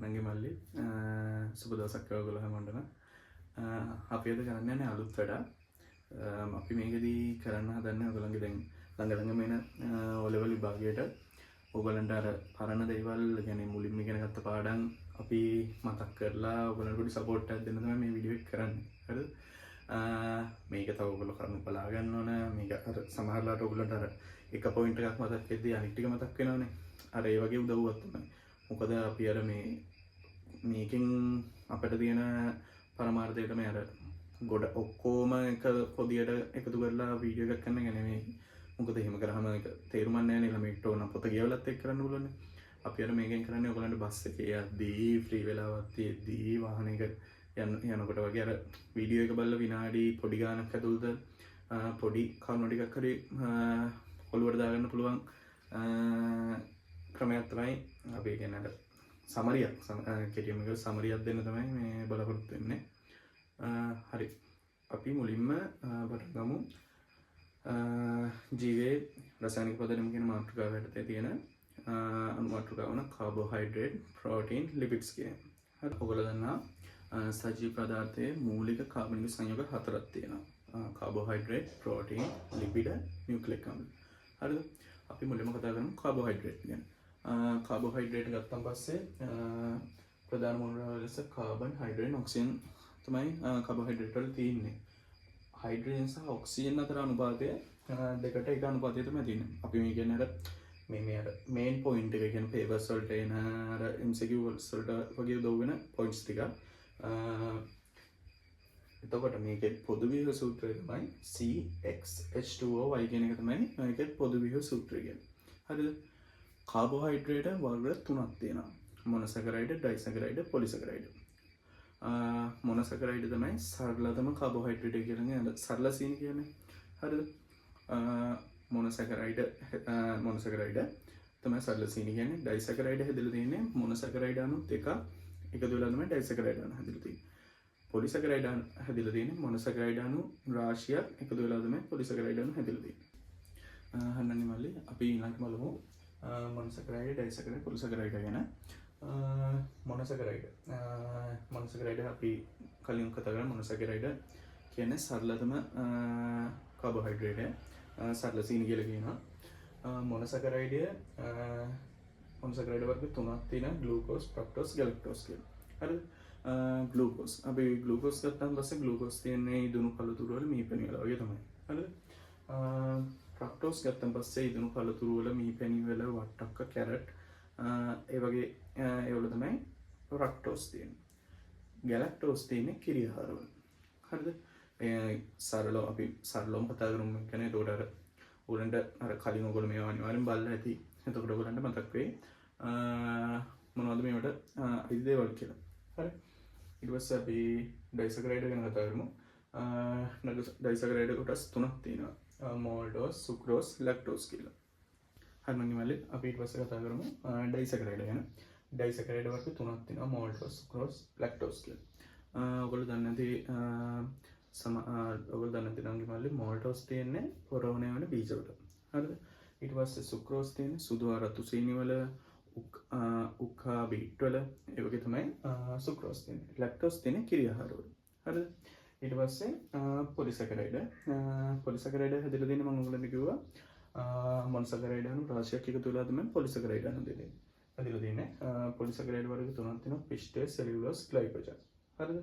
නංගි මල්ලි, සුබ දවසක් වේවා ඔයගොල්ලෝ හැමෝටම. අපි අද කරන්න යන්නේ අලුත් වැඩක්. අපි මේකෙදී කරන්න හදන්නේ ඔයගොල්ලන්ගේ දැන් ළඟ ළඟම එන O level විභාගයට ඔයගොල්ලන්ට අර පරණ දේවල්, කියන්නේ මුලින්ම ඉගෙන ගත්ත පාඩම් අපි මතක් කරලා ඔයගොල්ලන්ට පොඩි සපෝට් එකක් දෙන්න තමයි මේ වීඩියෝ එක කරන්නේ. හරිද? මේක තව ඔයගොල්ලෝ කරුණු බලා ගන්න ඕන. මේක අර සමහරලාට ඔයගොල්ලන්ට අර එක පොයින්ට් එකක් මතක් වෙද්දී අනිත් ටික මතක් වෙනවනේ. අර ඒ වගේ උදව්වක් තමයි. මොකද අපි අර මේකෙන් අපිට තියෙන පරමාර්ථය තමයි අර ගොඩ ඔක්කොම එක පොදියට එකතු කරලා වීඩියෝ එකක් කරන එක නෙමෙයි. මොකද එහෙම කරාම ඒක තේරුමක් නැහැ නේ. ළමයින්ට ඕන පොත කියවලත් එක්ක කරන්න පුළුවන්. අපි අර මේකෙන් කරන්නේ ඔයගොල්ලන්ට බස් එකේ යද්දී, ෆ්‍රී වෙලාවක් තියෙද්දී, වාහනයක යනකොට වගේ අර වීඩියෝ එක බලලා විනාඩි පොඩි ගාණක් ඇතුළත පොඩි කරුණු ටිකක් හරි ඔළුවට දාගන්න පුළුවන් ක්‍රමයක් තමයි අපි කියන්නේ. අර සමරියක්, කෙටියෙන්ම කිව්වොත් සමරියක් දෙන්න තමයි මේ බලාපොරොත්තු වෙන්නේ. හරි, අපි මුලින්ම පටන් ගමු ජීවයේ රසායනික පදනම කියන මාතෘකාව යටතේ තියෙන අනු මාතෘකාව වන කාබෝහයිඩ්‍රේට්, ප්‍රෝටීන්, ලිපිඩ්ස් කියන. හරි, ඔයගොල්ලෝ දන්නා සජීව පදාර්ථයේ මූලික කාබනික සංයෝග හතරක් තියෙනවා. කාබෝහයිඩ්‍රේට්, ප්‍රෝටීන්, ලිපිඩ, නියුක්ලික් අම්ල. හරිද? අපි මුලින්ම කතා කරමු කාබෝහයිඩ්‍රේට් ගැන. කාබෝහයිඩ්‍රේට් ගත්තන් පස්සේ ප්‍රධාන මූලද්‍රව්‍ය ලෙස කාබන්, හයිඩ්‍රජන්, ඔක්සිජන් තමයි කාබෝහයිඩ්‍රේට් වල තියෙන්නේ. හයිඩ්‍රජන් සහ ඔක්සිජන් අතර අනුපාතය 2ට 1 අනුපාතය තමයි තියෙන්නේ. අපි මේ කියන්නේ අර මේ මේ අර මේන් පොයින්ට් එක කියන්නේ පේපර්ස් වලට එන අර MCQ වලට වගේ උදව් වෙන පොයින්ට්ස් ටික. එතකොට මේකේ පොදු ව්‍යුහ සූත්‍රය තමයි CXH2OY කියන එක තමයි මේකේ පොදු ව්‍යුහ සූත්‍රය කියන්නේ. හරිද? කාබෝහයිඩ්‍රේට් වර්ග තුනක් තියෙනවා. මොනොසැකරයිඩ්, ඩයිසැකරයිඩ්, පොලිසැකරයිඩ්. මොනොසැකරයිඩ් තමයි සරලතම කාබෝහයිඩ්‍රේට් එක කියන්නේ, අර සරල සීනි කියන්නේ. හරිද? මොනොසැකරයිඩ් මොනොසැකරයිඩ් තමයි සරල සීනි කියන්නේ. ඩයිසැකරයිඩ් හැදලා තියෙන්නේ මොනොසැකරයිඩ් අණුත් එකක් එකතු වෙලා තමයි ඩයිසැකරයිඩ් අණු හැදලා තියෙන්නේ. පොලිසැකරයිඩ් අණු හැදලා තියෙන්නේ මොනොසැකරයිඩ් අණු රාශියක් එකතු වෙලා තමයි පොලිසැකරයිඩ් අණු හැදලා තියෙන්නේ. හරි නංගි මල්ලි, අපි ඊළඟට බලමු මොනොසැකරයිඩ්, ඩයිසැකරයිඩ්, පොලිසැකරයිඩ් ගැන. මොනොසැකරයිඩ් මොනොසැකරයිඩ් අපි කලින් කතා කරා. මොනොසැකරයිඩ් කියන්නේ සරලතම කාබෝහයිඩ්‍රේට්, සරල සීනි කියලා කියනවා. මොනොසැකරයිඩ් මොනොසැකරයිඩ් වර්ග තුනක් තියෙනවා: ග්ලූකෝස්, ෆ්‍රක්ටෝස්, ගැලක්ටෝස් කියලා. හරිද? ග්ලූකෝස්, අපි ග්ලූකෝස් ගත්තාම පස්සේ ග්ලූකෝස් තියෙන්නේ ඉදුණු පළතුරු වල, මී පැණි වල වගේ තමයි. හරිද? ෆ්‍රක්ටෝස් ගත්තන් පස්සේ ඉදුණු පළතුරු වල, මී පැණි වල, වට්ටක්ක, කැරට්, ඒ වගේ ඒවල තමයි ෆ්‍රක්ටෝස් තියෙන්නේ. ගැලක්ටෝස් තියෙන්නේ කිරි ආහාර වල. හරිද? ඒ සරලව අපි සරලවම කතා කරමු කියන්නේ. එතකොට අර ඔයගොල්ලන්ට අර කලින් ඔයගොල්ලෝ මේවා අනිවාර්යෙන් බලලා ඇති. එතකොට ඔයගොල්ලන්ට මතක් වෙයි මොනවද මේවට අයිති දේවල් කියලා. හරි. ඊට පස්සේ අපි ඩයිසැකරයිඩ් ගැන කතා කරමු. ඩයිසැකරයිඩ් කොටස් තුනක් තියෙනවා. මෝල්ටෝස්, සුක්‍රෝස්, ලැක්ටෝස් කියලා. හරි නංගි මල්ලි, අපි ඊට පස්සේ කතා කරමු ඩයිසැකරයිඩ් ගැන. ඩයිසැකරයිඩ් වර්ග තුනක් තියෙනවා: මෝල්ටෝස්, සුක්‍රෝස්, ලැක්ටෝස් කියලා. ඔයගොල්ලෝ දන්නේ නැති සම ඔයගොල්ලෝ දන්නේ නැති නංගි මල්ලි, මෝල්ටෝස් තියෙන්නේ පොරවන වෙන බීජවල. හරිද? ඊට පස්සේ සුක්‍රෝස් තියෙන්නේ සුදු හා රතු සීනි වල, උක්කා බීට් වල, ඒ වගේ තමයි සුක්‍රෝස් තියෙන්නේ. ලැක්ටෝස් තියෙන්නේ කිරි ආහාර වල. හරිද? ඊට පස්සේ පොලිසැකරයිඩ් පොලිසැකරයිඩ් හැදලා තියෙන්නේ මම ඔයගොල්ලන්ට කිව්වා මොනොසැකරයිඩ් අණු රාශියක් එකතු වෙලා තමයි පොලිසැකරයිඩ් අණු දෙන්නේ. හැදලා තියෙන්නේ. පොලිසැකරයිඩ් වර්ග තුනක් තියෙනවා: පිෂ්ඨය, සෙලියුලෝස්, ග්ලයිකෝජන්. හරිද?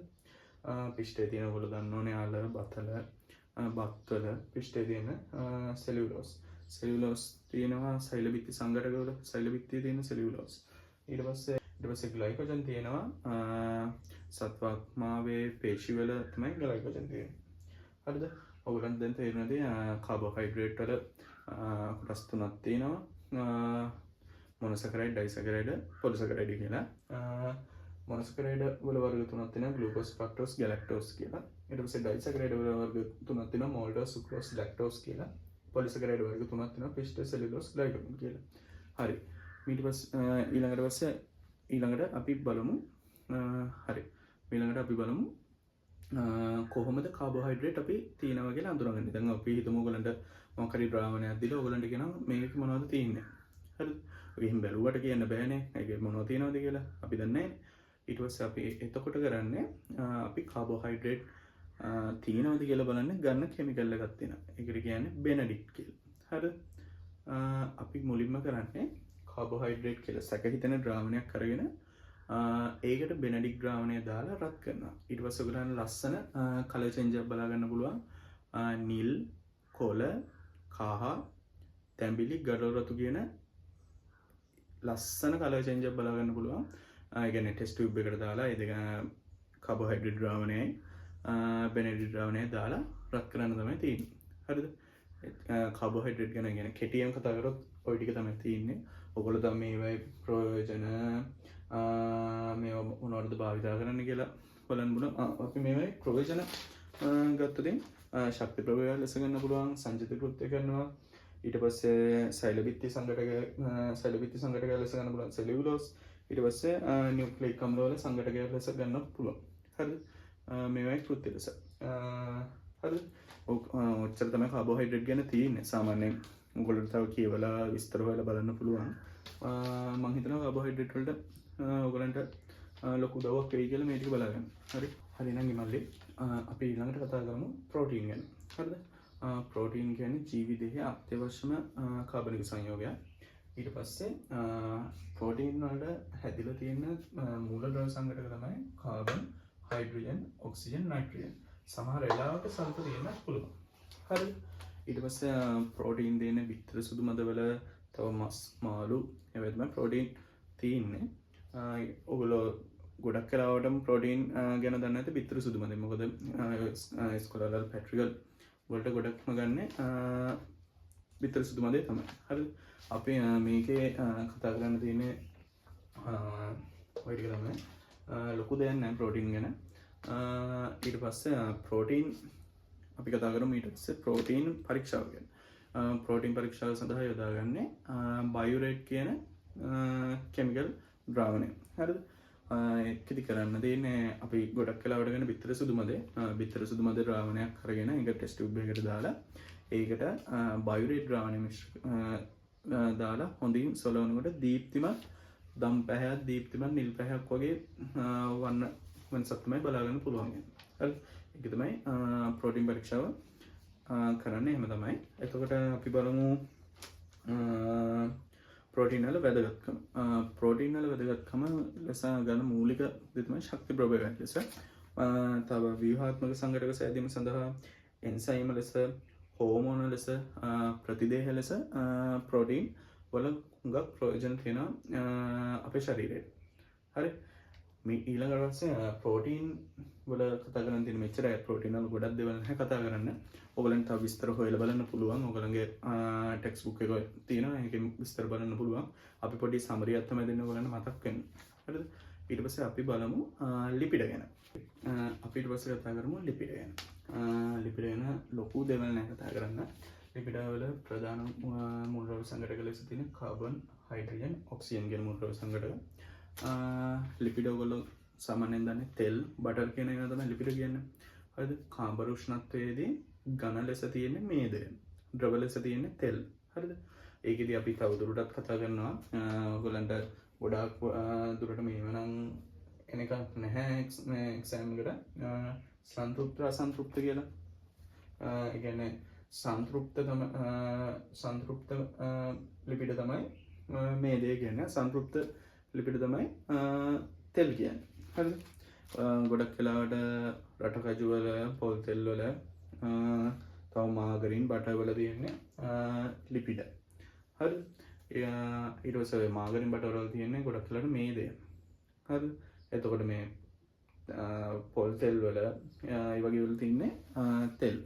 පිෂ්ඨය තියෙන ඔයගොල්ලෝ දන්න ඕනේ ආල, බතල, බත්වල පිෂ්ඨය තියෙන. සෙලියුලෝස් සෙලියුලෝස් තියෙනවා සෛල බිත්ති සංඝටකවල, සෛල බිත්තියේ තියෙන සෙලියුලෝස්. ඊට පස්සේ ග්ලයිකෝජන් තියෙනවා සත්වාත්මාවේ පේශිවල තමයි ග්ලයිකෝජන් තියෙන්නේ. හරිද? ඔයගොල්ලන්ට දැන් තේරෙනවද කාබෝහයිඩ්‍රේට් වල කොටස් තුනක් තියෙනවා: මොනොසැකරයිඩ්, ඩයිසැකරයිඩ්, පොලිසැකරයිඩ් කියලා. මොනොසැකරයිඩ් වල වර්ග තුනක් තියෙනවා: ග්ලූකෝස්, ෆ්‍රක්ටෝස්, ගැලක්ටෝස් කියලා. ඊට පස්සේ ඩයිසැකරයිඩ් වල වර්ග තුනක් තියෙනවා: මෝල්ටෝස්, සුක්‍රෝස්, ලැක්ටෝස් කියලා. පොලිසැකරයිඩ් වර්ග තුනක් තියෙනවා: පිෂ්ඨ, සෙලියුලෝස්, ග්ලයිකෝජන් කියලා. හරි. ඊට පස්සේ ඊළඟට පස්සේ ඊළඟට අපි බලමු හරි. ඊළඟට අපි බලමු කොහොමද කාබෝහයිඩ්‍රේට් අපි තියෙනවා කියලා අඳුරගන්නේ. දැන් අපි හිතමු ඔයගොල්ලන්ට මොකක් හරි ද්‍රාවණයක් දීලා ඔයගොල්ලන්ට කියනවා මේක මොනවද තියෙන්නේ. හරිද? ඔය එහෙම බැලුවට කියන්න බෑනේ. ඒකේ මොනවද තියෙනවද කියලා අපි දන්නේ නෑනේ. ඊට පස්සේ අපි එතකොට කරන්නේ අපි කාබෝහයිඩ්‍රේට් තියෙනවද කියලා බලන්න ගන්න කෙමිකල් එකක් තියෙනවා. ඒකට කියන්නේ බෙනඩික්ට් කියලා. හරිද? අපි මුලින්ම කරන්නේ කාබෝහයිඩ්‍රේට් කියලා සැක හිතෙන ද්‍රාවණයක් අරගෙන ඒකට බෙනඩික්ට් ද්‍රාවණය දාලා රත් කරනවා. ඊට පස්සේ ඔයගොල්ලන් ලස්සන කලර් චේන්ජ් එකක් බලා ගන්න පුළුවන්. නිල්, කොළ, කහ, තැඹිලි, ගඩොල් රතු කියන ලස්සන කලර් චේන්ජ් එකක් බලා ගන්න පුළුවන්. ඒ කියන්නේ ටෙස්ට් ටියුබ් එකට දාලා ඒ දෙක කාබෝහයිඩ්‍රේට් ද්‍රාවණයයි බෙනඩික්ට් ද්‍රාවණයයි දාලා රත් කරන්න තමයි තියෙන්නේ. හරිද? කාබෝහයිඩ්‍රේට් ගැන කියන්නේ කෙටියෙන් කතා කරොත් ඔය ටික තමයි තියෙන්නේ. ඔයගොල්ලෝ තමයි මේවයි ප්‍රයෝජන මේවා මොනවටද භාවිතා කරන්න කියලා බලන්න පුළුවන්. අපි මේවයි ප්‍රයෝජන ගත්තොත් ශක්ති ප්‍රභවය ලෙස ගන්න පුළුවන්, සංචිත කෘත්‍ය කරනවා. ඊට පස්සේ සෛල බිත්ති සංඝටක සෛල බිත්ති සංඝටකය ලෙස ගන්න පුළුවන් සෙලියුලෝස්. ඊට පස්සේ නියුක්ලික් අම්ල වල සංඝටකයක් ලෙස ගන්න පුළුවන්. හරිද? මේවයි කෘත්‍ය ලෙස. හරිද? ඔච්චර තමයි කාබෝහයිඩ්‍රේට් ගැන තියෙන්නේ. සාමාන්‍යයෙන් ඔයගොල්ලන්ට තව කියවලා විස්තර හොයලා බලන්න පුළුවන්. මං හිතනවා කාබෝහයිඩ්‍රේට් වලට ඔයගොල්ලන්ට ලොකු උදව්වක් වෙයි කියලා මේ ටික බලාගන්න. හරි. හරි නංගි මල්ලි. අපි ඊළඟට කතා කරමු ප්‍රෝටීන් ගැන. හරිද? ප්‍රෝටීන් කියන්නේ ජීවි දේහයේ අත්‍යවශ්‍යම කාබනික සංයෝගයක්. ඊට පස්සේ ප්‍රෝටීන් වලට හැදිලා තියෙන මූලද්‍රව්‍ය සංඝටක තමයි කාබන්, හයිඩ්‍රජන්, ඔක්සිජන්, නයිට්‍රජන්. සමහර වෙලාවට සල්ෆර් තියෙන්නත් පුළුවන්. හරි. ඊට පස්සේ ප්‍රෝටීන් දෙන බිත්තර සුදු මදවල, තව මස් මාළු ඒවා තමයි ප්‍රෝටීන් තියෙන්නේ. ඔයගොල්ලෝ ගොඩක් වෙලාවටම ප්‍රෝටීන් ගැන දන්නේ නැති බිත්තර සුදු මදෙන්. මොකද ඉස්කෝලේ වල ප්‍රැක්ටිකල් වලට ගොඩක්ම ගන්නෙ බිත්තර සුදු මදේ තමයි. හරිද? අපි මේකේ කතා කරන්න තියෙන්නේ ඔය ටික තමයි. ලොකු දෙයක් නෑ ප්‍රෝටීන් ගැන. ඊට පස්සේ ප්‍රෝටීන් අපි කතා කරමු ඊට පස්සේ ප්‍රෝටීන් පරීක්ෂාව ගැන. ප්‍රෝටීන් පරීක්ෂාව සඳහා යොදාගන්නේ බයුරේට් කියන කෙමිකල් ද්‍රාවණය. හරිද? ඒකෙදි කරන්න තියෙන්නේ අපි ගොඩක් වෙලාවට ගන්න බිත්තර සුදු මදේ. බිත්තර සුදු මදේ ද්‍රාවණයක් අරගෙන ඒක ටෙස්ට් ටියුබ් එකකට දාලා ඒකට බයුරේට් ද්‍රාවණය මිශ්‍ර දාලා හොඳින් සොලවනකොට දීප්තිමත් දම් පැහැයක් දීප්තිමත් නිල් පැහැයක් වගේ වර්ණ වෙනසක් තමයි බලා ගන්න පුළුවන් වෙන්නේ. හරි. ඒක තමයි ප්‍රෝටීන් පරීක්ෂාව කරන්නේ එහෙම තමයි. එතකොට අපි බලමු ප්‍රෝටීන් වල වැදගත්කම. ප්‍රෝටීන් වල වැදගත්කම ලෙස ගන්න මූලික දේ තමයි ශක්ති ප්‍රභවයක් ලෙස. තව ව්‍යුහාත්මක සංඝටක සෑදීම සඳහා එන්සයිම ලෙස, හෝමෝන ලෙස, ප්‍රතිදේහ ලෙස ප්‍රෝටීන් වල හුඟක් ප්‍රයෝජන තියෙනවා අපේ ශරීරයට. හරි. මේ ඊළඟට පස්සේ ප්‍රෝටීන් වල කතා කරන්න තියෙන මෙච්චරයි. ප්‍රෝටීන් වල ගොඩක් දේවල් නැහැ කතා කරන්න. ඔයගලන්ට තව විස්තර හොයලා බලන්න පුළුවන්. ඔයගලන්ගේ ටෙක්ස්ට් බුක් එක තියෙනවා. ඒකෙන් විස්තර බලන්න පුළුවන්. අපි පොඩි සමරියක් තමයි දෙන්න ඔයගලන්ට මතක් වෙන්න. හරිද? ඊට පස්සේ අපි බලමු ලිපිඩ ගැන. අපි ඊට පස්සේ කතා කරමු ලිපිඩ ගැන. ලිපිඩ ගැන ලොකු දේවල් නෑ කතා කරන්න. ලිපිඩ වල ප්‍රධාන මූලද්‍රව්‍ය සංඝටක ලෙස තියෙන කාබන්, හයිඩ්‍රජන්, ඔක්සිජන් කියන මූලද්‍රව්‍ය සංඝටක. ලිපිඩ ඔයගොල්ලෝ සාමාන්‍යයෙන් දන්නේ තෙල්, බටර් කියන ඒවා තමයි ලිපිඩ කියන්නේ. හරිද? කාඹර උෂ්ණත්වයේදී ඝන ලෙස තියෙන මේදය, ද්‍රව ලෙස තියෙන තෙල්. හරිද? ඒකෙදි අපි තව දුරටත් කතා කරනවා. ඔයගොල්ලන්ට ගොඩාක් දුරට මේව නම් එන එකක් නැහැ මේ එක්සෑම් එකට. සන්තෘප්ත අසන්තෘප්ත කියලා. ඒ කියන්නේ සන්තෘප්ත ලිපිඩ තමයි මේදය කියන්නේ. සන්තෘප්ත ලිපිඩ තමයි තෙල් කියන්නේ. හරිද? ගොඩක් වෙලාවට රටකජු වල, පොල් තෙල් වල, තව මාගරින්, බටර් වල තියෙන්නේ ලිපිඩ. හරිද? ඊට පස්සේ ඔය මාගරින් බටර් වල තියෙන්නේ ගොඩක් වෙලාවට මේදය. හරිද? එතකොට මේ පොල් තෙල් වල ඒ වගේ වල තියෙන්නේ තෙල්.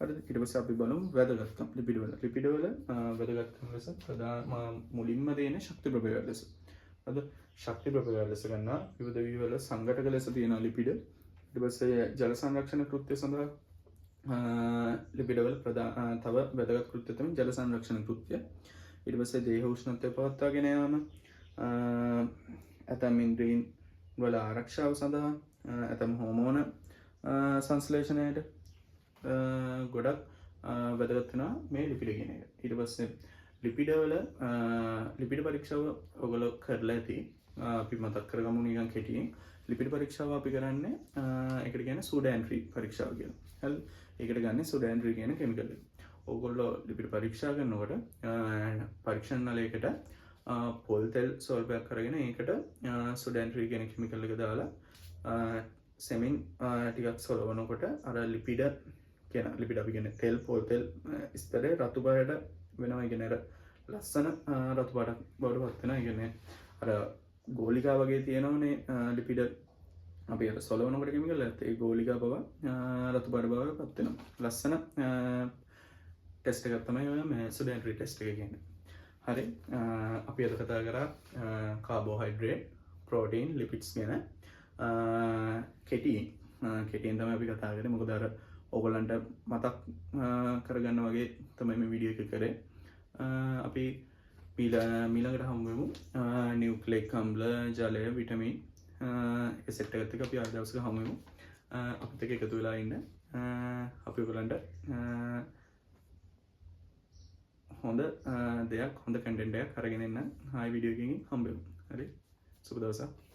හරිද? ඊට පස්සේ අපි බලමු වැදගත්කම් ලිපිඩ වල. ලිපිඩ වල වැදගත්කම් ලෙස ප්‍රධාන මුලින්ම තියෙන ශක්ති ප්‍රභේද ලෙස. හරිද? ශක්ති ප්‍රභේද ලෙස ගන්නවා විවිධ ව්‍යුහ වල සංඝටක ලෙස තියෙන ලිපිඩ. ඊට පස්සේ ජල සංරක්ෂණ කෘත්‍ය සඳහා ලිපිඩ වල ප්‍රධාන තව වැදගත් කෘත්‍ය තමයි ජල සංරක්ෂණ කෘත්‍ය. ඊට පස්සේ දේහ උෂ්ණත්වය පවත්වාගෙන යාම, ඇතැම් ඉන්ද්‍රීන් වල ආරක්ෂාව සඳහා, ඇතැම් හෝමෝන සංශ්ලේෂණයට ගොඩක් වැදගත් වෙනවා මේ ලිපිඩ කියන එක. ඊට පස්සේ ලිපිඩ වල ලිපිඩ පරීක්ෂාව ඔයගොල්ලෝ කරලා ඇති. අපි මතක් කරගමු නිකන් කෙටියෙන්. ලිපිඩ පරීක්ෂාව අපි කරන්නේ ඒකට කියන්නේ සුඩෑන් ත්‍රී පරීක්ෂාව කියලා. හරි. ඒකට ගන්නේ සුඩෑන් ත්‍රී කියන කෙමිකල් එක. ඔයගොල්ලෝ ලිපිඩ පරීක්ෂා කරනකොට පරීක්ෂණ නලයකට පොල් තෙල් ස්වල්පයක් අරගෙන ඒකට සුඩෑන් ත්‍රී කියන කෙමිකල් එක දාලා සෙමින් ටිකක් සොලවනකොට අර ලිපිඩ කියන ලිපිඩ අපි කියන්නේ තෙල්, පොල් තෙල් ස්තරේ රතු පාට වෙනවා. ඒ කියන්නේ අර ලස්සන රතු පාටක් බවට පත් වෙනවා. ඒ කියන්නේ අර ගෝලිකා වගේ තියෙනවනේ ලිපිඩ අපි අර සොලවනකොට කෙමිකල් එකත් ඒ ගෝලිකා බව රතු පාට බවට පත් වෙනවා. ලස්සන ටෙස්ට් එකක් තමයි ඔය මේ සුඩෑන් ත්‍රී ටෙස්ට් එක කියන්නේ. හරි, අපි අද කතා කරා කාබෝහයිඩ්‍රේට්, ප්‍රෝටීන්, ලිපිඩ්ස් ගැන කෙටියෙන්. කෙටියෙන් තමයි අපි කතා කරේ. මොකද අර ඕගොල්ලන්ට මතක් කරගන්න වගේ තමයි මේ වීඩියෝ එක කරේ. අපි මීළඟට හමු වෙමු. නියුක්ලික් අම්ල, ජලය, විටමින් ඒ සෙට් එකත් එක්ක අපි ආයෙ දවසක හමු වෙමු. අපිත් එක්ක එකතු වෙලා ඉන්න. අපි ඔයගොල්ලන්ට හොඳ දෙයක්, හොඳ කන්ටෙන්ට් එකක් අරගෙන එන්න ආයෙ වීඩියෝ එකකින් හම්බෙමු. හරි, සුබ දවසක්.